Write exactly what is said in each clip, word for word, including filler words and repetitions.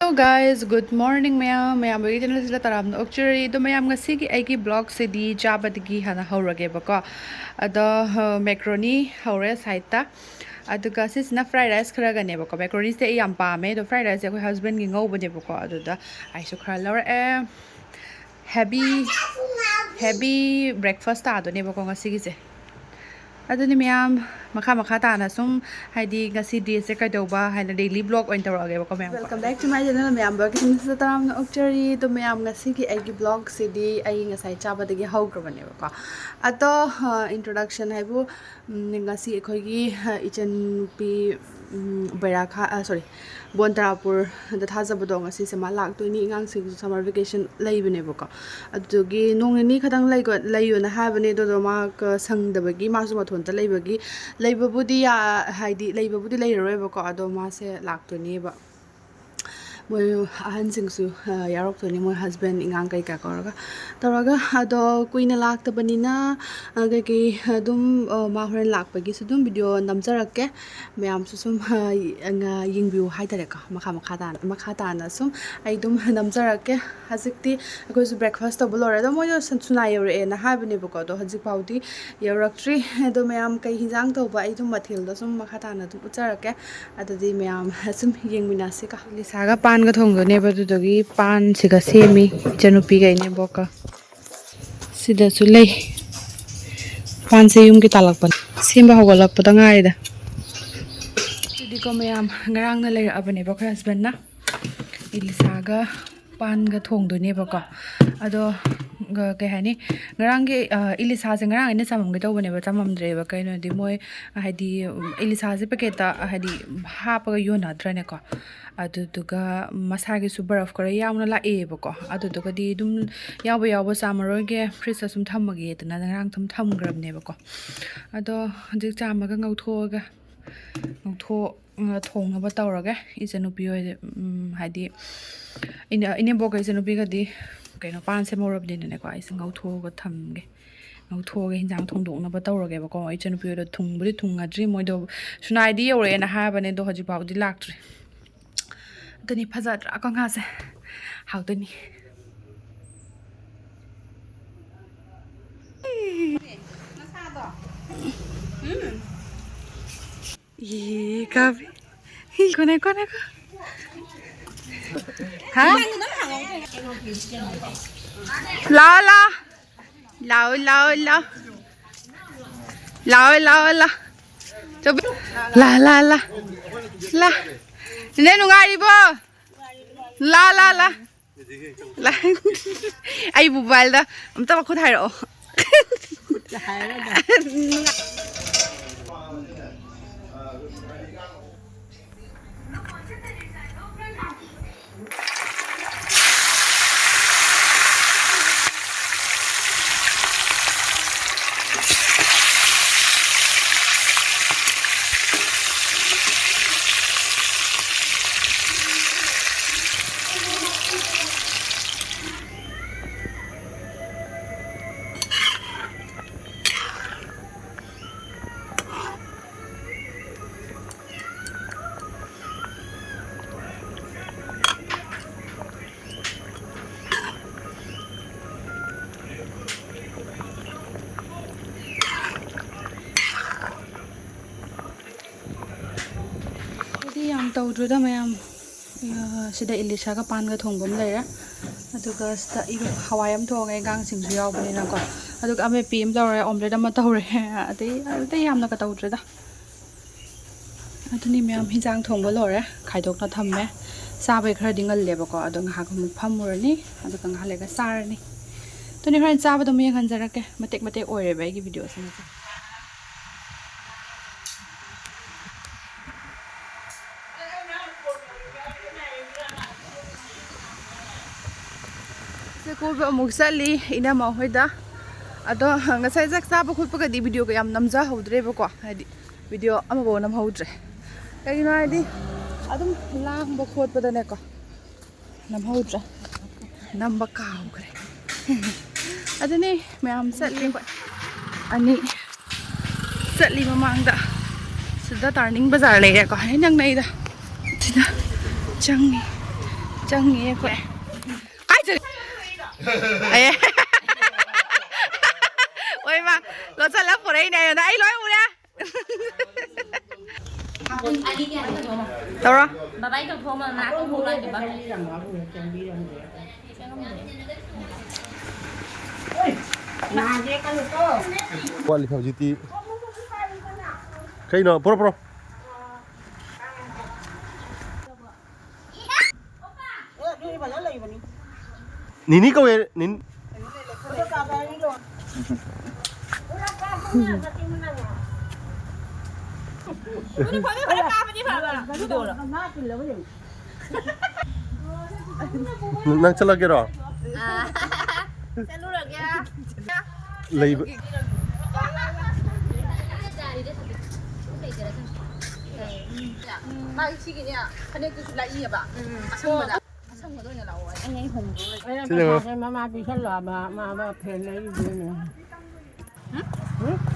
Hello guys, good morning ꯃꯌꯥꯝ꯫ ꯃꯌꯥꯝꯕꯒꯤ ꯆꯦꯅꯦꯜꯁꯤꯗ ꯇꯔꯥꯝꯅ ꯑꯣꯛꯆꯔꯤ꯫ ꯑꯗꯣ ꯃꯌꯥꯝ, ꯉꯁꯤꯒꯤ ꯑꯩꯒꯤ ꯕ꯭ꯂꯣꯛꯁꯤꯗꯤ ꯆꯥꯕꯗꯒꯤ ꯍꯥꯟꯅ ꯍꯧꯔꯒꯦꯕꯀꯣ꯫ ꯑꯗꯣ ꯃꯦꯀ꯭ꯔꯣꯅꯤ ꯍꯧꯔꯦ ꯁꯥꯏꯠꯇ꯫ ꯑꯗꯨꯒ ꯁꯤꯁꯤꯅ ꯐ꯭ꯔꯥꯏ ꯔꯥꯏꯁ ꯈꯔꯒꯅꯦꯕꯀꯣ꯫ ꯃꯦꯀ꯭ꯔꯣꯅꯤꯁꯦ ꯑꯩ ꯌꯥꯝ ꯄꯥꯝꯃꯦ꯫ ꯑꯗꯣ ꯐ꯭ꯔꯥꯏ ꯔꯥꯏꯁꯁꯦ ꯑꯩꯈꯣꯏ ꯍꯁꯕꯦꯟꯒꯤ ꯉꯧꯕꯅꯦꯕꯀꯣ꯫ ꯑꯗꯨꯗ ꯑꯩꯁꯨ ꯈꯔ ꯂꯧꯔꯛꯑꯦ꯫ ꯍꯦꯕꯤ ꯍꯦꯕꯤ ꯕ꯭ꯔꯦꯛꯐꯥꯁ ꯇꯥꯗꯣꯏꯅꯦꯕꯀꯣ ꯉꯁꯤꯒꯤꯁꯦ꯫ ꯑꯗꯨꯅꯤ ꯃꯌꯥꯝ, ꯃꯈꯥ ꯃꯈꯥ ꯇꯥꯅ ꯁꯨꯝ, ꯍꯥꯏꯗꯤ ꯉꯁꯤ ꯗꯦꯁꯦ ꯀꯩꯗꯧꯕ ꯍꯥꯏꯅ ꯗꯦꯂꯤ ꯕ꯭ꯂꯣꯛ ꯑꯣꯏꯅ ꯇꯧꯔꯛꯑꯒꯦꯕꯀꯣ ꯃꯌꯥꯝ꯫ Welcome back to my channel ꯃꯌꯥꯝꯕ ꯀꯤꯆꯟꯁꯤꯗ ꯇꯔꯥꯝꯅ ꯑꯣꯛꯆꯔꯤ꯫ ꯑꯗꯣ ꯃꯌꯥꯝ, ꯉꯁꯤꯒꯤ ꯑꯩꯒꯤ ꯕ꯭ꯂꯣꯛꯁꯤꯗꯤ ꯑꯩ ꯉꯁꯥꯏ ꯆꯥꯕꯗꯒꯤ ꯍꯧꯈ꯭ꯔꯕꯅꯦꯕꯀꯣ꯫ ꯑꯗꯣ ꯏꯟꯇ꯭ꯔꯣꯗꯛꯁꯟ ꯍꯥꯏꯕꯨ, ꯎꯝ, ꯉꯁꯤ ꯑꯩꯈꯣꯏꯒꯤ ꯏꯆꯟꯅꯨꯄꯤ, ꯎꯝ, ꯕꯩꯔꯥꯈꯥ, ꯁꯣꯔꯤ, ꯕꯣꯟꯇꯔꯥꯄꯨꯔꯗ ꯊꯥꯖꯕꯗꯣ ꯉꯁꯤꯁꯦ ꯃꯥ ꯂꯥꯛꯇꯣꯏꯅꯤ꯫ ꯑꯉꯥꯡꯁꯤꯡꯁꯨ ꯁꯝꯃꯔ ꯚꯦꯀꯦꯁꯟ ꯂꯩꯕꯅꯦꯕꯀꯣ꯫ ꯑꯗꯨꯗꯨꯒꯤ ꯅꯣꯡ ꯅꯤꯅꯤ ꯈꯛꯇꯪ ꯂꯩꯀꯣ-, ꯂꯩꯌꯣꯅ ꯍꯥꯏꯕꯅꯦ꯫ ꯑꯗꯨꯗꯣ ꯃꯥ ꯀ-, ꯁꯪꯗꯕꯒꯤ, ꯃꯥꯁꯨ ꯃꯊꯣꯟꯇ ꯂꯩꯕꯒꯤ, ꯂꯩꯕꯕꯨꯗꯤ ꯌꯥ-, ꯍꯥꯏꯗꯤ ꯂꯩꯕꯕꯨꯗꯤ ꯂꯩꯔꯔꯣꯏꯕꯀꯣ꯫ ꯑꯗꯣ ꯃꯥꯁꯦ ꯂꯥꯛꯇꯣꯏꯅꯦꯕ꯫ ꯃꯣꯏ ꯑꯍꯟꯁꯤꯡꯁꯨ, ꯑ, ꯌꯥꯎꯔꯛꯇꯣꯏꯅꯤ, ꯃꯣꯏ ꯍꯁꯕꯦꯟ, ꯑꯉꯥꯡ ꯀꯩꯀꯥ ꯀꯧꯔꯒ, ꯇꯧꯔꯒ꯫ ꯑꯗꯣ ꯀꯨꯏꯅ ꯂꯥꯛꯇꯕꯅꯤꯅ, ꯑ, ꯀꯩꯀꯩ ꯑꯗꯨꯝ, ꯑ, ꯃꯥ ꯍꯣꯔꯦꯟ ꯂꯥꯛꯄꯒꯤꯁꯨ ꯑꯗꯨꯝ ꯚꯤꯗꯤꯑꯣ ꯅꯝꯖꯔꯛꯀꯦ꯫ ꯃꯌꯥꯝꯁꯨ ꯁꯨꯝ, ꯑ, ꯌꯦꯡꯕꯤꯌꯨ ꯍꯥꯏꯇꯥꯔꯦꯀꯣ꯫ ꯃꯈꯥ, ꯃꯈꯥ ꯇꯥꯅ, ꯃꯈꯥ ꯇꯥꯅ ꯁꯨꯝ ꯑꯩ ꯑꯗꯨꯝ ꯅꯝꯖꯔꯛꯀꯦ꯫ ꯍꯧꯖꯤꯛꯇꯤ ꯑꯩꯈꯣꯏꯁꯨ ꯕ꯭ꯔꯦꯛꯐꯥꯁ ꯇꯧꯕ ꯂꯣꯏꯔꯦ꯫ ꯑꯗꯣ ꯃꯣꯏꯗꯣ ꯁꯟ-, ꯁꯨꯅꯥ ꯌꯧꯔꯛꯑꯦꯅ ꯍꯥꯏꯕꯅꯦꯕꯀꯣ꯫ ꯑꯗꯣ ꯍꯧꯖꯤꯛ ꯐꯥꯎꯗꯤ ꯌꯧꯔꯛꯇ꯭ꯔꯤ꯫ ꯑꯗꯣ ꯃꯌꯥꯝ ꯀꯩ ꯍꯤꯟꯖꯥꯡ ꯇꯧꯕ ꯑꯩ ꯑꯗꯨꯝ ꯃꯊꯦꯜꯗꯣ ꯁꯨꯝ ꯃꯈꯥ ꯇꯥꯅ ꯑꯗꯨꯝ ꯎꯠꯆꯔꯛꯀꯦ꯫ ꯑꯗꯨꯗꯤ ꯃꯌꯥꯝ ꯁꯨꯝ ꯌꯦꯡꯃꯤꯟꯅꯁꯤꯀꯣ꯫ ꯂꯤꯁꯥꯒ ꯄꯥꯟꯒ ꯊꯣꯡꯗꯣꯏꯅꯦꯕ, ꯑꯗꯨꯗꯨꯒꯤ ꯄꯥꯟꯁꯤꯒ ꯁꯦꯝꯃꯤ ꯏꯆꯟꯅꯨꯄꯤꯒ ꯏꯅꯦꯝꯕꯣꯛꯀ꯫ ꯁꯤꯗꯁꯨ ꯂꯩ꯫ ꯄꯥꯟꯁꯦ ꯌꯨꯝꯒꯤ ꯇꯥꯜꯂꯛꯄꯅꯦ꯫ ꯁꯦꯝꯕ ꯍꯧꯒꯠꯂꯛꯄꯗ ꯉꯥꯏꯔꯤꯗ꯫ ꯑꯗꯨꯗꯤꯀꯣ ꯃꯌꯥꯝ, ꯉꯔꯥꯡꯅ ꯂꯩꯔꯛꯑꯕꯅꯦꯕ ꯑꯩꯈꯣꯏ ꯍꯁꯕꯦꯟꯅ꯫ ꯏꯂꯤꯁꯥꯒ ꯄꯥꯟꯒ ꯊꯣꯡꯗꯣꯏꯅꯦꯕꯀꯣ꯫ ꯑꯗꯣ, ꯒ-, ꯀꯩ ꯍꯥꯏꯅꯤ, ꯉꯔꯥꯡꯒꯤ, ꯑ, ꯏꯂꯤꯁꯥꯁꯦ ꯉꯔꯥꯡ ꯑꯩꯅ ꯆꯥꯃꯝꯒꯦ ꯇꯧꯕꯅꯦꯕ, ꯆꯥꯃꯝꯗ꯭ꯔꯦꯕ꯫ ꯀꯩꯅꯣꯗꯤ ꯃꯣꯏ, ꯍꯥꯏꯗꯤ, ꯎꯝ, ꯏꯂꯤꯁꯥꯁꯦ ꯄꯦꯀꯦꯠꯇ, ꯍꯥꯏꯗꯤ, ꯍꯥꯞꯄꯒ ꯌꯣꯟꯅꯗ꯭ꯔꯅꯦꯀꯣ꯫ ꯑꯗꯨꯗꯨꯒ ꯃꯁꯥꯒꯤꯁꯨ ꯕꯔꯐ ꯈꯔ ꯌꯥꯎꯅ ꯂꯥꯛꯑꯦꯕꯀꯣ꯫ ꯑꯗꯨꯗꯨꯒꯗꯤ ꯑꯗꯨꯝ ꯌꯥꯎꯕ ꯌꯥꯎꯕ ꯆꯥꯝꯃꯔꯣꯏꯒꯦ, ꯐ꯭ꯔꯤꯖꯇ ꯁꯨꯝ ꯊꯝꯃꯒꯦꯗꯅ ꯉꯔꯥꯡ ꯁꯨꯝ ꯊꯝꯈ꯭ꯔꯕꯅꯦꯕꯀꯣ꯫ ꯑꯗꯣ ꯍꯧꯖꯤꯛ ꯆꯥꯝꯃꯒ ꯉꯧꯊꯣꯛꯑꯒ, ꯉꯧꯊꯣꯛ-, ꯊꯣꯡꯅꯕ ꯇꯧꯔꯒꯦ꯫ ꯏꯆꯟꯅꯨꯄꯤ ꯍꯣꯏꯗꯤ, ꯎꯝ, ꯍꯥꯏꯗꯤ ꯏꯅꯦ-, ꯏꯅꯦꯝꯕꯣꯛꯀ ꯏꯆꯟꯅꯨꯄꯤꯒꯗꯤ ꯀꯩꯅꯣ ꯄꯥꯟ ꯁꯦꯝꯍꯧꯔꯕꯅꯤꯅꯅꯦꯀꯣ, ꯑꯩꯁꯦ ꯉꯧꯊꯣꯛꯑꯒ ꯊꯝꯒꯦ꯫ ꯉꯧꯊꯣꯛꯑꯒ ꯍꯤꯟꯖꯥꯡ ꯊꯣꯡꯗꯣꯛꯅꯕ ꯇꯧꯔꯒꯦꯕꯀꯣ꯫ ꯏꯆꯟꯅꯨꯄꯤ ꯍꯣꯏꯗꯣ ꯊꯨꯡꯕꯨꯗꯤ ꯊꯨꯡꯉꯗ꯭ꯔꯤ, ꯃꯣꯏꯗꯣ ꯁꯨꯅꯥꯏꯗꯤ ꯌꯧꯔꯛꯑꯦꯅ ꯍꯥꯏꯕꯅꯦ, ꯑꯗꯣ ꯍꯧꯖꯤꯛ ꯐꯥꯎꯕꯗꯤ ꯂꯥꯛꯇ꯭ꯔꯤ꯫ ꯑꯗꯨꯅꯤ ꯐꯖꯗ꯭ꯔꯥ ꯀꯧꯉꯥꯁꯦ? ꯍꯥꯎꯗꯣꯏꯅꯤ꯫ ꯏ ꯀꯥꯕꯤ꯫ ꯏ ꯀꯣꯅꯦ ꯀꯣꯅꯦ ꯀꯣ꯫ ꯍꯥ? ꯂꯥꯎ ꯂꯥꯎ꯫ ꯂꯥꯎ ꯂꯥꯎ ꯂꯥꯎ꯫ ꯂꯥꯎ ꯂꯥꯎ ꯂꯥꯎ꯫ ꯆꯨꯞ-, ꯂꯥ ꯂꯥ ꯂꯥ꯫ ꯂꯥ꯫ ꯅꯦ ꯅꯨꯡꯉꯥꯏꯔꯤꯕꯣ? ꯂꯥ ꯂꯥ ꯂꯥ꯫ ꯂꯥ꯫ ꯑꯩ ꯃꯣꯕꯥꯏꯜꯗ ꯑꯝꯇ ꯃꯈꯨꯠ ꯍꯥꯏꯔꯛꯑꯣ꯫ ꯑꯗꯨꯗꯤ ꯌꯥꯝ ꯇꯧꯗ꯭ꯔꯤꯗ ꯃꯌꯥꯝ꯫ ꯑ, ꯁꯤꯗ ꯏꯂꯤꯁꯥꯒ ꯄꯥꯟꯒ ꯊꯣꯡꯕ ꯑꯃ ꯂꯩꯔꯦ꯫ ꯑꯗꯨꯒ ꯁꯤꯗ ꯏꯔꯣ-, ꯍꯋꯥꯏ ꯑꯃ ꯊꯣꯡꯉꯦ, ꯏꯟꯒꯥꯡꯁꯤꯡꯁꯨ ꯌꯥꯎꯕꯅꯤꯅꯀꯣ꯫ ꯑꯗꯨꯒ ꯑꯃꯦꯠꯄꯤ ꯑꯃ ꯇꯧꯔꯦ, omelette ꯑꯃ ꯇꯧꯔꯦ꯫ ꯑꯗꯩ, ꯑꯇꯩ ꯌꯥꯝꯅꯒ ꯇꯧꯗ꯭ꯔꯤꯗ꯫ ꯑꯗꯨꯅꯤ ꯃꯌꯥꯝ, ꯍꯤꯟꯖꯥꯡ ꯊꯣꯡꯕ ꯂꯣꯏꯔꯦ, ꯈꯥꯏꯗꯣꯛꯅ ꯊꯝꯃꯦ꯫ ꯆꯥꯕꯩ ꯈꯔꯗꯤ ꯉꯜꯂꯦꯕꯀꯣ, ꯑꯗꯣ ꯉꯥꯏꯍꯥꯛ ꯑꯃꯨꯛ ꯐꯝꯃꯨꯔꯅꯤ, ꯑꯗꯨꯒ ꯉꯥꯏꯍꯥꯛ ꯂꯩꯔꯒ ꯆꯥꯔꯅꯤ꯫ ꯑꯗꯨꯅꯤ ꯍꯣꯔꯦꯟ ꯆꯥꯕꯗꯣ ꯑꯃꯨꯛ ꯌꯦꯡꯍꯟꯖꯔꯛꯀꯦ, ꯃꯇꯦꯛ ꯃꯇꯦꯛ ꯑꯣꯏꯔꯦꯕ ꯑꯩꯒꯤ videoꯁꯤꯃꯁꯦ꯫ ꯁꯦ ꯀꯣꯏꯕ ꯑꯃꯨꯛ ꯆꯠꯂꯤ ꯏꯅꯝꯃ ꯍꯣꯏꯗ꯫ ꯑꯗꯣ ꯉꯁꯥꯏ ꯆꯥꯛ ꯆꯥꯕ ꯈꯣꯠꯄꯒꯗꯤ videoꯒ ꯌꯥꯝ ꯅꯝꯖꯍꯧꯗ꯭ꯔꯦꯕꯀꯣ, ꯍꯥꯏꯗꯤ video ꯑꯃꯐꯥꯎ ꯅꯝꯍꯧꯗ꯭ꯔꯦ꯫ ꯀꯩꯒꯤꯅꯣ ꯍꯥꯏꯗꯤ ꯑꯗꯨꯝ ꯂꯥꯡꯕ ꯈꯣꯠꯄꯗꯅꯦꯀꯣ, ꯅꯝꯍꯧꯗ꯭ꯔꯦ, ꯅꯝꯕ ꯀꯥꯎꯈ꯭ꯔꯦ꯫ ꯑꯗꯨꯅꯦ ꯃꯌꯥꯝ ꯆꯠꯂꯤ ꯑꯩꯈꯣꯏ ꯑꯅꯤ꯫ ꯆꯠꯂꯤ ꯃꯃꯥꯡꯗ꯫ ꯁꯤꯗ turning ꯕꯖꯥꯔ ꯂꯩꯔꯦꯀꯣ, ꯍꯦꯛ ꯅꯛꯅꯩꯗ꯫ ꯁꯤꯗ ꯆꯪꯉꯤ, ꯆꯪꯉꯤ ꯑꯩꯈꯣꯏ꯫ ꯀꯥꯏ ꯆꯠꯂꯤ? ꯑꯦ꯫ ꯑꯣꯏꯃ, ꯂꯣꯠꯁꯜꯂ ꯄꯨꯔꯛꯏꯅꯦ ꯑꯩꯉꯣꯟꯗ꯫ ꯑꯩ ꯂꯣꯏ ꯎꯔꯦ꯫ ꯇꯧꯔꯣ꯫ ꯕꯕꯥꯏ ꯇꯧꯊꯣꯛꯑꯝꯃꯣ, ꯅꯥ ꯇꯧꯊꯣꯛꯑꯝꯃꯣ ꯍꯥꯏꯗꯤ ꯕꯕꯥꯏ꯫ ꯋꯥꯠꯂꯤ ꯍꯧꯖꯤꯛꯇꯤ꯫ ꯀꯩꯅꯣ? ꯄꯨꯔꯣ, ꯄꯨꯔꯣ꯫ ꯅꯤꯅꯤ ꯀꯧꯋꯦ꯫ ꯅꯤꯟ- ꯅꯪ ꯆꯠꯂꯒꯦꯔꯣ? ꯆꯠꯂꯨꯔꯒꯦ꯫ ꯂꯩꯕ- ꯃꯥꯒꯤ ꯁꯤꯒꯤꯅꯦ, ꯐꯅꯦꯛꯇꯨꯁꯨ ꯂꯥꯛꯏꯑꯕ꯫ ꯑꯁꯪꯕꯗ꯫ ꯑꯁꯪꯕꯗ ꯑꯣꯏꯅ ꯂꯥꯛꯑꯣ ꯍꯥꯏ꯫ ꯑꯩ ꯍꯣꯡꯗꯣꯛꯑꯣꯏ꯫ ꯁꯤꯗ ꯌꯦꯡꯉꯣ꯫ ꯃꯃꯥ ꯄꯤꯁꯜꯂꯣ, ꯃꯥ, ꯃꯥ, ꯃꯥ ꯐꯦꯟ ꯂꯩꯔꯨꯗꯣꯏꯅꯦ꯫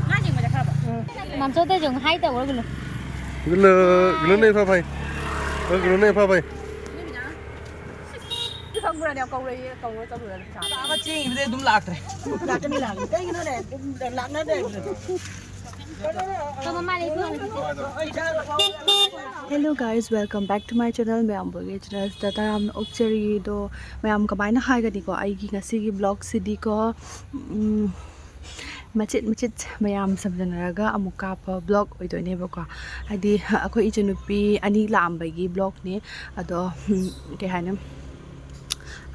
ꯉꯥ ꯌꯦꯡꯕ ꯆꯠꯈ꯭ꯔꯕ? ꯃꯥꯝꯆꯧꯗꯁꯨ ꯍꯥꯏ ꯇꯧꯔꯒꯅꯨ꯫ ꯒꯨꯂꯨ, ꯒꯨꯂꯨꯅ ꯏꯐ ꯐꯩ꯫ ꯍꯣꯏ, ꯒꯨꯂꯨꯅ ꯏꯐ ꯐꯩ꯫ ꯈꯪꯕ꯭ꯔꯅꯦ? ꯀꯧꯔꯛꯏ, ꯀꯧꯔ ꯆꯠꯂꯨꯔꯦ ꯄꯩꯁꯥ꯫ ꯆꯥꯕ ꯆꯦꯡ ꯏꯕꯗꯩ ꯑꯗꯨꯝ ꯂꯥꯛꯇ꯭ꯔꯦ꯫ ꯂꯥꯛꯀꯅꯤ, ꯂꯥꯛꯀꯅꯤ꯫ ꯀꯩꯒꯤꯅꯣꯅꯦ? ꯑꯗꯨꯝ ꯂꯥꯛꯅꯗ꯭ꯔꯦ꯫ Hello guys, welcome back to my channel. ꯃꯌꯥꯝꯕꯨꯒꯤ ꯆꯦꯅꯦꯜꯁꯤꯗ ꯇꯔꯥꯝꯅ ꯑꯣꯛꯆꯔꯤ꯫ ꯑꯗꯣ ꯃꯌꯥꯝ ꯀꯃꯥꯏꯅ ꯍꯥꯏꯒꯅꯤꯀꯣ, ꯑꯩꯒꯤ ꯉꯁꯤꯒꯤ ꯕ꯭ꯂꯣꯛꯁꯤꯗꯤꯀꯣ, ꯎꯝ, ꯃꯆꯦꯠ ꯃꯆꯦꯠ ꯃꯌꯥꯝ ꯁꯝꯖꯟꯅꯔꯒ ꯑꯃꯨꯛ ꯀꯥꯞꯄ ꯕ꯭ꯂꯣꯛ ꯑꯣꯏꯗꯣꯏꯅꯦꯕꯀꯣ꯫ ꯍꯥꯏꯗꯤ ꯑꯩꯈꯣꯏ ꯏꯆꯟꯅꯨꯄꯤ ꯑꯅꯤ ꯂꯥꯛꯑꯝꯕꯒꯤ ꯕ꯭ꯂꯣꯛꯅꯦ꯫ ꯑꯗꯣ, ꯎꯝ, ꯀꯩ ꯍꯥꯏꯅꯤ,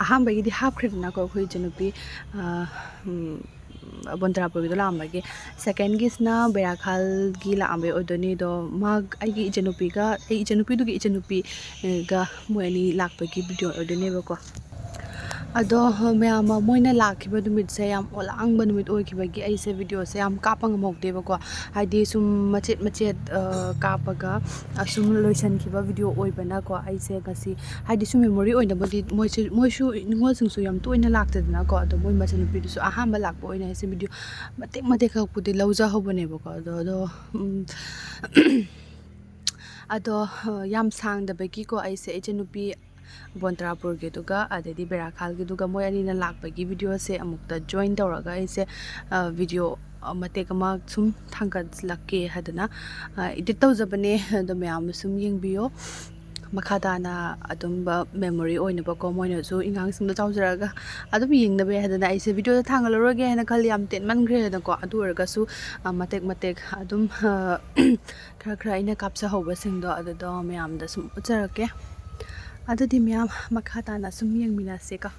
ꯑꯍꯥꯟꯕꯒꯤꯗꯤ ꯍꯥꯞꯈ꯭ꯔꯦꯗꯅꯀꯣ ꯑꯩꯈꯣꯏ ꯏꯆꯟꯅꯨꯄꯤ, ꯑ, ꯎꯝ, ꯕꯣꯟꯇ꯭ꯔꯥꯄꯨꯔꯒꯤꯗꯣ ꯂꯥꯛꯑꯝꯕꯒꯤ꯫ ꯁꯦꯀꯦꯟꯒꯤꯁꯤꯅ ꯕꯩꯔꯥꯈꯥꯜꯒꯤ ꯂꯥꯛꯑꯝꯕꯩ ꯑꯣꯏꯗꯣꯏꯅꯤ꯫ ꯑꯗꯣ ꯃꯥ, ꯑꯩꯒꯤ ꯏꯆꯟꯅꯨꯄꯤꯒ, ꯑꯩ ꯏꯆꯟꯅꯨꯄꯤꯗꯨꯒꯤ ꯏꯆꯟꯅꯨꯄꯤꯒ ꯃꯣꯏ ꯑꯅꯤ ꯂꯥꯛꯄꯒꯤ ꯚꯤꯗꯤꯑꯣ ꯑꯣꯏꯗꯣꯏꯅꯦꯕꯀꯣ꯫ ꯑꯗꯣ ꯃꯌꯥꯝ, ꯃꯣꯏꯅ ꯂꯥꯛꯈꯤꯕ ꯅꯨꯃꯤꯠꯁꯦ ꯌꯥꯝ ꯑꯣꯂꯥꯡꯕ ꯅꯨꯃꯤꯠ ꯑꯣꯏꯈꯤꯕꯒꯤ ꯑꯩꯁꯦ ꯚꯤꯗꯤꯑꯣꯁꯦ ꯌꯥꯝ ꯀꯥꯞꯄ ꯉꯝꯍꯧꯗꯦꯕꯀꯣ꯫ ꯍꯥꯏꯗꯤ ꯁꯨꯝ ꯃꯆꯦꯠ ꯃꯆꯦꯠ, ꯑ, ꯀꯥꯞꯄꯒ ꯑꯁꯨꯝ ꯂꯣꯏꯁꯤꯟꯈꯤꯕ ꯚꯤꯗꯤꯑꯣ ꯑꯣꯏꯕꯅꯀꯣ꯫ ꯑꯩꯁꯦ ꯉꯁꯤ, ꯍꯥꯏꯗꯤ ꯁꯨꯝ ꯃꯦꯃꯣꯔꯤ ꯑꯣꯏꯅꯕꯗꯤ ꯃꯣꯏꯁꯨ, ꯃꯣꯏꯁꯨ ꯅꯤꯉꯣꯜꯁꯤꯡꯁꯨ ꯌꯥꯝ ꯇꯣꯏꯅ ꯂꯥꯛꯇꯦꯗꯅꯀꯣ꯫ ꯑꯗꯣ ꯃꯣꯏ ꯃꯆꯟꯅꯨꯄꯤꯗꯨꯁꯨ ꯑꯍꯥꯟꯕ ꯂꯥꯛꯄ ꯑꯣꯏꯅ ꯑꯩꯁꯦ ꯚꯤꯗꯤꯑꯣ ꯃꯇꯦꯛ ꯃꯇꯦꯛ ꯈꯛꯄꯨꯗꯤ ꯂꯧꯖꯍꯧꯕꯅꯦꯕꯀꯣ꯫ ꯑꯗꯣ, ꯑꯗꯣ, ꯎꯝ, ꯑꯗꯣ, ꯑ, ꯌꯥꯝ ꯁꯥꯡꯗꯕꯒꯤꯀꯣ, ꯑꯩꯁꯦ ꯏꯆꯟꯅꯨꯄꯤ ꯕꯣꯟꯇ꯭ꯔꯥꯄꯨꯔꯒꯤꯗꯨꯒ ꯑꯗꯩꯗꯤ ꯕꯦꯔꯥꯈꯥꯜꯒꯤꯗꯨꯒ ꯃꯣꯏ ꯑꯅꯤꯅ ꯂꯥꯛꯄꯒꯤ ꯚꯤꯗꯤꯑꯣꯁꯦ ꯑꯃꯨꯛꯇ ꯖꯣꯏꯟ ꯇꯧꯔꯒ ꯑꯩꯁꯦ, ꯑ, ꯚꯤꯗꯤꯑꯣ, ꯑ, ꯃꯇꯦꯛ ꯑꯃ ꯁꯨꯝ ꯊꯥꯡꯒꯠꯂꯛꯀꯦ ꯍꯥꯏꯗꯅ, ꯑ, ꯏꯗꯤꯠ ꯇꯧꯖꯕꯅꯦ꯫ ꯑꯗꯣ ꯃꯌꯥꯝ ꯁꯨꯝ ꯌꯦꯡꯕꯤꯌꯣ꯫ ꯃꯈꯥ ꯇꯥꯅ ꯑꯗꯨꯝꯕ ꯃꯦꯃꯣꯔꯤ ꯑꯣꯏꯅꯕꯀꯣ, ꯃꯣꯏꯅꯁꯨ ꯑꯉꯥꯡꯁꯤꯡꯗꯣ ꯆꯥꯎꯖꯔꯛꯑꯒ ꯑꯗꯨꯝ ꯌꯦꯡꯅꯕ ꯌꯥꯏ ꯍꯥꯏꯗꯅ ꯑꯩꯁꯦ ꯚꯤꯗꯤꯑꯣꯗ ꯊꯥꯡꯒꯠꯂꯔꯣꯏꯒꯦ ꯍꯥꯏꯅ ꯈꯜꯂꯤ꯫ ꯌꯥꯝ ꯇꯦꯟꯃꯟꯈ꯭ꯔꯦꯗꯅꯀꯣ꯫ ꯑꯗꯨ ꯑꯣꯏꯔꯒꯁꯨ, ꯑ, ꯃꯇꯦꯛ ꯃꯇꯦꯛ ꯑꯗꯨꯝ, ꯑ, ꯈꯔ ꯈꯔ ꯑꯩꯅ ꯀꯥꯞꯆꯍꯧꯕꯁꯤꯡꯗꯣ ꯑꯗꯨꯗꯣ ꯃꯌꯥꯝꯗ ꯁꯨꯝ ꯎꯠꯆꯔꯛꯀꯦ꯫ ꯑꯗꯨꯗꯤ ꯃꯌꯥꯝ ꯃꯈꯥ ꯇꯥꯅ ꯁꯨꯝ ꯌꯦꯡꯃꯤꯟꯅꯁꯦꯀꯣ꯫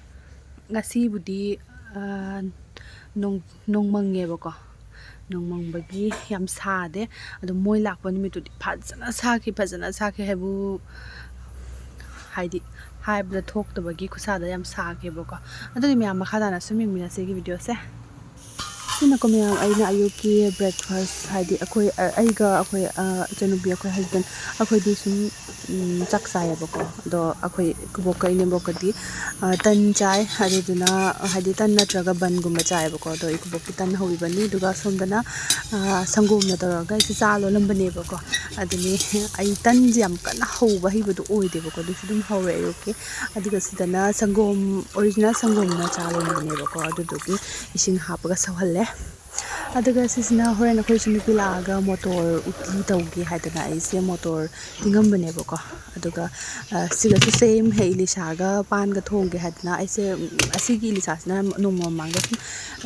ꯉꯁꯤꯕꯨꯗꯤ, ꯑ, ꯅꯣꯡ-, ꯅꯣꯡꯃꯪꯉꯦꯕꯀꯣ꯫ ꯅꯣꯡꯃꯪꯕꯒꯤ ꯌꯥꯝ ꯁꯥꯗꯦ꯫ ꯑꯗꯣ ꯃꯣꯏ ꯂꯥꯛꯄ ꯅꯨꯃꯤꯠꯇꯨꯗꯤ ꯐꯖꯅ ꯁꯥꯈꯤ, ꯐꯖꯅ ꯁꯥꯈꯤ ꯍꯥꯏꯕꯨ, ꯍꯥꯏꯗꯤ ꯍꯥꯏꯕꯗ ꯊꯣꯛꯇꯕꯒꯤ ꯈꯨꯠꯁꯥꯗ ꯌꯥꯝ ꯁꯥꯈꯤꯕꯀꯣ꯫ ꯑꯗꯨꯗꯤ ꯃꯌꯥꯝ ꯃꯈꯥ ꯇꯥꯅ ꯁꯨꯝ ꯌꯦꯡꯃꯤꯟꯅꯁꯦ ꯑꯩꯒꯤ ꯚꯤꯗꯤꯑꯣꯁꯦ꯫ ꯁꯤꯅꯀꯣ ꯃꯌꯥꯝ, ꯑꯩꯅ ꯑꯌꯨꯛꯀꯤ ꯕ꯭ꯔꯦꯛꯐꯥꯁ, ꯍꯥꯏꯗꯤ ꯑꯩꯈꯣꯏ, ꯑ, ꯑꯩꯒ ꯑꯩꯈꯣꯏ, ꯑ, ꯏꯆꯟꯅꯨꯄꯤ, ꯑꯩꯈꯣꯏ ꯍꯁꯕꯦꯟ, ꯑꯩꯈꯣꯏꯗꯤ ꯁꯨꯝ, ꯎꯝ, ꯆꯥꯛ ꯆꯥꯏꯌꯦꯕꯀꯣ꯫ ꯑꯗꯣ ꯑꯩꯈꯣꯏ ꯏꯀꯨꯕꯣꯛꯀ ꯏꯅꯦꯝꯕꯣꯛꯀꯗꯤ, ꯑ, ꯇꯟ ꯆꯥꯏ꯫ ꯑꯗꯨꯗꯨꯅ, ꯍꯥꯏꯗꯤ ꯇꯟ ꯅꯠꯇ꯭ꯔꯒ ꯕꯟꯒꯨꯝꯕ ꯆꯥꯏꯌꯦꯕꯀꯣ꯫ ꯑꯗꯣ ꯏꯀꯨꯕꯣꯛꯀꯤ ꯇꯟ ꯍꯧꯕꯤꯕꯅꯤ꯫ ꯑꯗꯨꯒ ꯁꯣꯝꯗꯅ, ꯑ, ꯁꯪꯒꯣꯝꯅ ꯇꯧꯔꯒ ꯑꯩꯁꯦ ꯆꯥ ꯂꯣꯜꯂꯝꯕꯅꯦꯕꯀꯣ꯫ ꯑꯗꯨꯅꯤ ꯑꯩ ꯇꯟꯁꯦ ꯌꯥꯝ ꯀꯟꯅ ꯍꯧꯕ ꯍꯩꯕꯗꯣ ꯑꯣꯏꯗꯦꯕꯀꯣ꯫ ꯑꯗꯨꯁꯨ ꯑꯗꯨꯝ ꯍꯧꯔꯦ ꯑꯌꯨꯛꯀꯤ꯫ ꯑꯗꯨꯒ ꯁꯤꯗꯅ ꯁꯪꯒꯣꯝ, ꯑꯣꯔꯤꯖꯤꯅꯦꯜ ꯁꯪꯒꯣꯝꯅ ꯆꯥ ꯂꯣꯟꯕꯅꯦꯕꯀꯣ꯫ ꯑꯗꯨꯗꯨꯒꯤ ꯏꯁꯤꯡ ꯍꯥꯞꯄꯒ ꯁꯧꯍꯜꯂꯦ꯫ ꯑꯗꯨꯒ ꯁꯤꯁꯤꯅ ꯍꯣꯔꯦꯟ ꯑꯩꯈꯣꯏꯁꯨ ꯅꯨꯄꯤ ꯂꯥꯛꯑꯒ ꯃꯣꯇꯣꯔ ꯎꯇꯤ ꯇꯧꯒꯦ ꯍꯥꯏꯗꯅ ꯑꯩꯁꯦ ꯃꯣꯇꯣꯔ ꯇꯤꯡꯉꯝꯕꯅꯦꯕꯀꯣ꯫ ꯑꯗꯨꯒ, ꯑ, ꯁꯤꯒꯁꯨ ꯁꯦꯝ ꯍꯦꯛ ꯏꯂꯤꯁꯥꯒ ꯄꯥꯟꯒ ꯊꯣꯡꯒꯦ ꯍꯥꯏꯗꯅ ꯑꯩꯁꯦ, ꯎꯝ, ꯑꯁꯤꯒꯤ ꯏꯂꯤꯁꯥꯁꯤꯅ ꯅꯣꯡꯃ ꯃꯃꯥꯡꯗ ꯁꯨꯝ,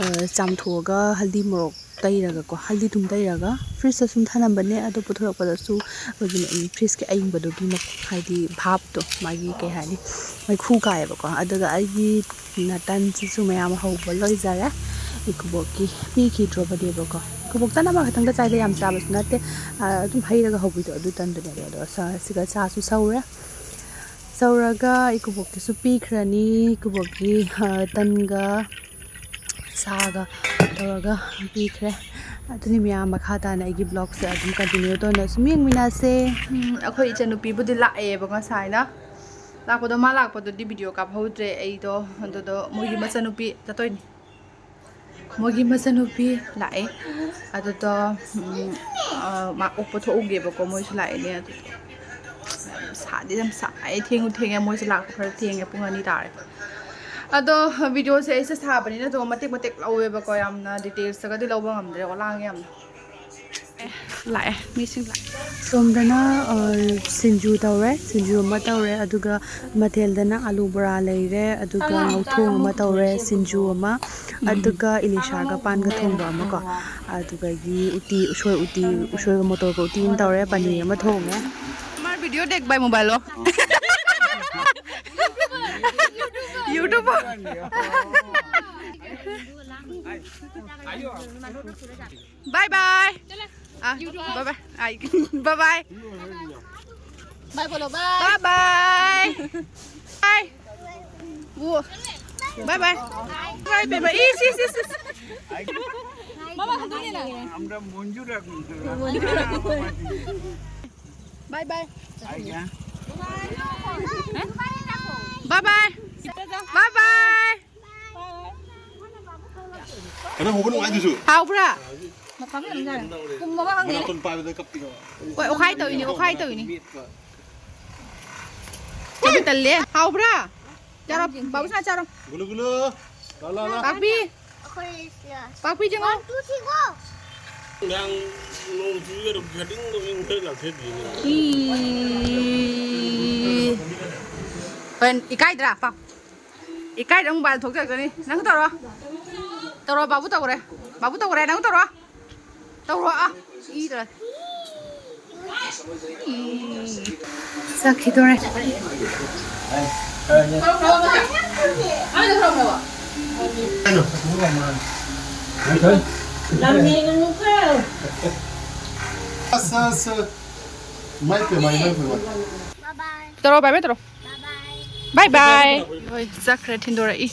ꯑ, ꯆꯥꯝꯊꯣꯛꯑꯒ ꯍꯜꯗꯤ ꯃꯣꯔꯣꯛ ꯇꯩꯔꯒꯀꯣ, ꯍꯜꯗꯤ ꯊꯨꯝ ꯇꯩꯔꯒ ꯐ꯭ꯔꯤꯖꯇ ꯁꯨꯝ ꯊꯝꯂꯝꯕꯅꯦ꯫ ꯑꯗꯣ ꯄꯨꯊꯣꯔꯛꯄꯗꯁꯨ ꯑꯩꯈꯣꯏꯒꯤ, ꯎꯝ, ꯐ꯭ꯔꯤꯖꯀꯤ ꯑꯏꯪꯕꯗꯨꯒꯤ ꯃ-, ꯍꯥꯏꯗꯤ ꯚꯥꯞꯇꯣ, ꯃꯥꯒꯤ ꯀꯩ ꯍꯥꯏꯅꯤ, ꯃꯩꯈꯨ ꯀꯥꯏꯌꯦꯕꯀꯣ꯫ ꯑꯗꯨꯒ ꯑꯩꯒꯤ ꯅ ꯇꯟꯁꯤꯁꯨ ꯃꯌꯥꯝ ꯍꯧꯕ ꯂꯣꯏꯖꯔꯦ꯫ ꯏꯀꯨꯕꯣꯛꯀꯤ ꯄꯤꯈꯤꯗ꯭ꯔꯣꯕꯅꯦꯕꯀꯣ꯫ ꯏꯀꯨꯕꯣꯛ ꯇꯟ ꯑꯃꯈꯛꯇꯪꯗ ꯆꯥꯏꯗ, ꯌꯥꯝ ꯆꯥꯕꯁꯨ ꯅꯠꯇꯦ꯫ ꯑ, ꯑꯗꯨꯝ ꯍꯩꯔꯒ ꯍꯧꯕꯤꯗꯣ ꯑꯗꯨ ꯇꯟꯗꯨꯅꯦꯕ꯫ ꯑꯗꯣ ꯁ-, ꯁꯤꯒ ꯆꯥꯁꯨ ꯁꯧꯔꯦ꯫ ꯁꯧꯔꯒ ꯏꯀꯨꯕꯣꯛꯀꯤꯁꯨ ꯄꯤꯈ꯭ꯔꯅꯤ꯫ ꯏꯀꯨꯕꯣꯛꯀꯤ, ꯑ, ꯇꯟꯒ ꯁꯥꯒ ꯇꯧꯔꯒ ꯄꯤꯈ꯭ꯔꯦ꯫ ꯑꯗꯨꯅꯤ ꯃꯌꯥꯝ, ꯃꯈꯥ ꯇꯥꯅ ꯑꯩꯒꯤ ꯕ꯭ꯂꯣꯒꯁꯦ ꯑꯗꯨꯝ ꯀꯟꯇꯤꯅ꯭ꯌꯨ ꯇꯧꯅ ꯁꯨꯝ ꯌꯦꯡꯃꯤꯟꯅꯁꯦ꯫ ꯎꯝ, ꯑꯩꯈꯣꯏ ꯏꯆꯟꯅꯨꯄꯤꯕꯨꯗꯤ ꯂꯥꯛꯑꯦꯕ ꯉꯁꯥꯏꯅ꯫ ꯂꯥꯛꯄꯗꯣ, ꯃꯥ ꯂꯥꯛꯄꯗꯨꯗꯤ ꯚꯤꯗꯤꯑꯣ ꯀꯥꯞꯍꯧꯗ꯭ꯔꯦ ꯑꯩꯗꯣ꯫ ꯑꯗꯨꯗꯣ ꯃꯣꯏꯒꯤ ꯃꯆꯟꯅꯨꯄꯤ ꯆꯠꯇꯣꯏꯅꯤ꯫ ꯃꯣꯏꯒꯤ ꯃꯆꯟꯅꯨꯄꯤ ꯂꯥꯛꯑꯦ꯫ ꯑꯗꯨꯗꯣ, ꯎꯝ, ꯑ, ꯃꯥ ꯑꯣꯛꯄ ꯊꯣꯛꯎꯒꯦꯕꯀꯣ, ꯃꯣꯏꯁꯨ ꯂꯥꯛꯑꯦꯅꯦ꯫ ꯑꯗꯨꯗꯣ ꯑꯗꯤ ꯌꯥꯝ ꯁꯥꯏ꯫ ꯊꯦꯡꯉꯨ ꯊꯦꯡꯉꯦ꯫ ꯃꯣꯏꯁꯦ ꯂꯥꯛꯄ ꯈꯔ ꯊꯦꯡꯉꯦ꯫ ꯄꯨꯡ ꯑꯅꯤ ꯇꯥꯔꯦ꯫ ꯑꯗꯣ ꯚꯤꯗꯤꯑꯣꯁꯦ ꯑꯩꯁꯦ ꯁꯥꯕꯅꯤꯅ ꯑꯗꯨꯝ ꯃꯇꯦꯛ ꯃꯇꯦꯛ ꯂꯧꯋꯦꯕꯀꯣ꯫ ꯌꯥꯝꯅ ꯗꯤꯇꯦꯜꯁꯇꯒꯗꯤ ꯂꯧꯕ ꯉꯝꯗ꯭ꯔꯦ꯫ ꯋꯥ ꯂꯥꯡꯉꯦ ꯌꯥꯝꯅ꯫ ꯑꯦ, ꯂꯥꯛꯑꯦ꯫ ꯃꯤꯁꯤꯡ ꯂꯥꯛꯑꯦ꯫ ꯁꯣꯝꯗꯅ, ꯑ, ꯁꯤꯡꯖꯨ ꯇꯧꯔꯦ꯫ ꯁꯤꯡꯖꯨ ꯑꯃ ꯇꯧꯔꯦ꯫ ꯑꯗꯨꯒ ꯃꯊꯦꯜꯗꯅ ꯑꯥꯂꯨ ꯕꯣꯔꯥ ꯂꯩꯔꯦ꯫ ꯑꯗꯨꯒ ꯉꯧꯊꯣꯡ ꯑꯃ ꯇꯧꯔꯦ꯫ ꯁꯤꯡꯖꯨ ꯑꯃ꯫ ꯑꯗꯨꯒ ꯏꯂꯤꯁꯥꯒ ꯄꯥꯟꯒ ꯊꯣꯡꯕ ꯑꯃꯀꯣ꯫ ꯑꯗꯨꯗꯒꯤ ꯎꯇꯤ, ꯎꯁꯣꯏ ꯎꯇꯤ, ꯎꯁꯣꯏꯒ ꯃꯣꯇꯣꯔꯒ ꯎꯇꯤ ꯑꯃ ꯇꯧꯔꯦ꯫ ꯄꯅꯤꯔ ꯑꯃ ꯊꯣꯡꯉꯦ꯫ ꯃꯥ video deck by ꯃꯣꯕꯥꯏꯜꯂꯣ? YouTuber. Bye bye. Ah, bye bye. Ay, bye bye. Bye, Polo, bye. Bye bye. Bye. Wo. Bye bye. Bye bye. Is, is, is, is. আমরা মঞ্জুরা করতে। Bye bye. Bye bye. Bye bye. Ano, huwag mo nga gusto. Hao, bra. Matagal lang dyan. Kung mabakang Mana nila. Ton pa, ito kapi ko. Uy, ukay to, ini, ukay to, ini. Sabi tali. Hao, bra. Charo, bagus na charo. Gulo, gulo. La, la, la. Papi. Okay, yeah. Papi, jangan. One, two, three, go. Yang nung juya do gading do yung kay la thedi. Pen, ikai dra, pa. ꯏꯀꯥꯏꯗ ꯑꯃꯨꯛ mobile ꯊꯣꯛꯆꯔꯛꯀꯅꯤ꯫ ꯅꯪ ꯇꯧꯔꯣ꯫ ꯇꯧꯔꯣ, ꯕꯥꯕꯨ ꯇꯧꯈ꯭ꯔꯦ꯫ ꯕꯥꯕꯨ ꯇꯧꯈ꯭ꯔꯦ, ꯅꯪ ꯇꯧꯔꯣ꯫ ꯇꯧꯔꯣ, ꯑꯥ꯫ E ꯇꯧꯔꯦ꯫ ꯆꯠꯈꯤꯗꯣꯔꯦ꯫ ꯑꯁ, ꯑꯁ꯫ ꯃꯥꯏ ꯄꯦꯝꯃ, ꯃꯥꯏ ꯄꯦꯝꯃ꯫ ꯇꯧꯔꯣ, ꯕꯥꯏ ꯕꯥꯏ ꯇꯧꯔꯣ꯫ ꯕꯥꯏ ꯕꯥꯏ꯫ ꯍꯣꯏ, ꯆꯠꯈ꯭ꯔꯦ, ꯊꯤꯟꯗꯣꯔꯛꯏ꯫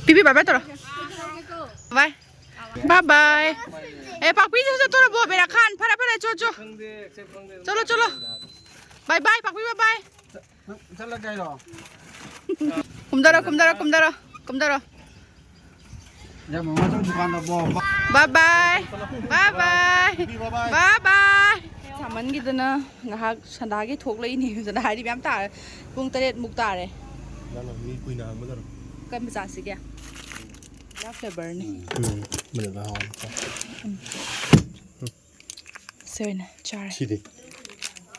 ꯄꯤꯕꯤ ꯕꯥꯏ ꯕꯥꯏ ꯇꯧꯔꯣ꯫ ꯕꯥꯏ꯫ ꯕꯥꯏ ꯕꯥꯏ꯫ ꯑꯦ, ꯄꯥꯛꯄꯤꯁꯨ ꯆꯠꯇꯣꯔꯕꯣ, ꯕꯦꯔꯥ ꯈꯥꯟ? ꯐꯔꯦ, ꯐꯔꯦ, ꯆꯣ, ꯆꯣ꯫ ꯆꯠꯂꯣ, ꯆꯠꯂꯣ꯫ ꯕꯥꯏ ꯕꯥꯏ, ꯄꯥꯛꯄꯤ, ꯕꯥꯏ ꯕꯥꯏ꯫ ꯆꯠꯂꯒꯦ ꯍꯥꯏꯔꯣ? ꯀꯨꯝꯗꯔꯣ, ꯀꯨꯝꯗꯔꯣ, ꯀꯨꯝꯗꯔꯣ, ꯀꯨꯝꯗꯔꯣ꯫ ꯌꯥꯝ ꯃꯃꯥ ꯆꯧ ꯗꯨꯀꯥꯟꯗ ꯕꯣ꯫ ꯕꯥꯏ ꯕꯥꯏ꯫ ꯕꯥꯏ ꯕꯥꯏ꯫ ꯕꯤꯕꯤ, ꯕꯥꯏ ꯕꯥꯏ꯫ ꯕꯥꯏ ꯕꯥꯏ꯫ ꯃꯟꯒꯤꯗꯅ ꯉꯥꯏꯍꯥꯛ ꯁꯟꯗꯥꯒꯤ ꯊꯣꯛꯂꯛꯏꯅꯦ꯫ ꯁꯟꯗꯥ ꯍꯥꯏꯗꯤ ꯃꯌꯥꯝ ꯇꯥꯔꯦ꯫ ꯄꯨꯡ ꯇꯔꯦꯠ ꯃꯨꯛ ꯇꯥꯔꯦ꯫ ꯅꯪꯅ ꯃꯤ ꯀꯨꯏꯅ ꯍꯥꯡꯕꯗꯔꯣ? ꯀꯔꯝꯕ ꯆꯥꯁꯤꯒꯦ? ꯕ꯭ꯂꯦꯛ ꯐ꯭ꯂꯦꯕꯔꯅꯤ꯫ ꯎꯝ, ꯃꯅꯝ ꯍꯥꯎꯕꯅꯤ꯫ ꯁꯤ ꯑꯣꯏꯅ ꯆꯥꯔꯦ꯫ ꯁꯤꯗꯤ?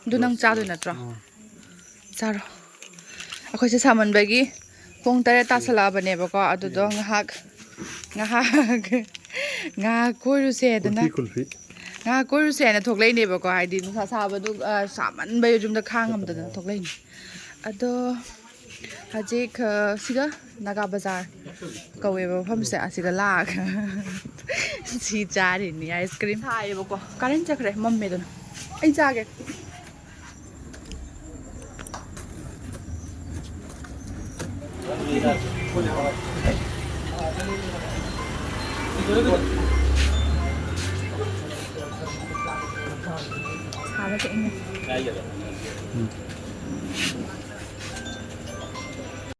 ꯑꯗꯨ ꯅꯪ ꯆꯥꯗꯣꯏ ꯅꯠꯇ꯭ꯔꯣ? ꯆꯥꯔꯣ꯫ ꯑꯩꯈꯣꯏꯁꯦ ꯁꯥꯃꯟꯕꯒꯤ ꯄꯨꯡ ꯇꯔꯦꯠ ꯇꯥꯁꯜꯂꯛꯑꯕꯅꯦꯕꯀꯣ꯫ ꯑꯗꯨꯗꯣ ꯉꯥꯏꯍꯥꯛ, ꯉꯥꯏꯍꯥꯛ, ꯉꯥꯏꯍꯥꯛ ꯀꯣꯏꯔꯨꯁꯦ ꯍꯥꯏꯗꯅ꯫ ꯀꯨꯜꯐꯤ, ꯀꯨꯜꯐꯤ꯫ ꯉꯥꯏꯍꯥꯛ ꯀꯣꯏꯔꯨꯁꯦ ꯍꯥꯏꯅ ꯊꯣꯛꯂꯛꯏꯅꯦꯕꯀꯣ꯫ ꯍꯥꯏꯗꯤ ꯅꯨꯡꯁꯥ ꯁꯥꯕꯗꯨ, ꯑ, ꯁꯥꯃꯟꯕꯩ ꯌꯨꯝꯗ ꯈꯥꯡꯉꯝꯗꯗꯅ ꯊꯣꯛꯂꯛꯏꯅꯦ꯫ ꯑꯗꯣ ꯍꯧꯖꯤꯛ, ꯑ, ꯁꯤꯒ ꯅꯥꯒꯥ ꯕꯖꯥꯔ ꯀꯧꯋꯦꯕ ꯃꯐꯝꯁꯦ꯫ ꯑꯁꯤꯗ ꯂꯥꯛꯑꯒ ꯁꯤ ꯆꯥꯔꯤꯅꯤ ꯑꯥꯏꯁ ꯀ꯭ꯔꯤꯝ꯫ ꯁꯥꯏꯌꯦꯕꯀꯣ꯫ ꯀꯥꯔꯦꯟ ꯆꯠꯈ꯭ꯔꯦ, ꯃꯝꯃꯦꯗꯅ꯫ ꯑꯩ ꯆꯥꯒꯦ꯫ ꯁꯥꯕꯁꯦ ꯑꯩꯅ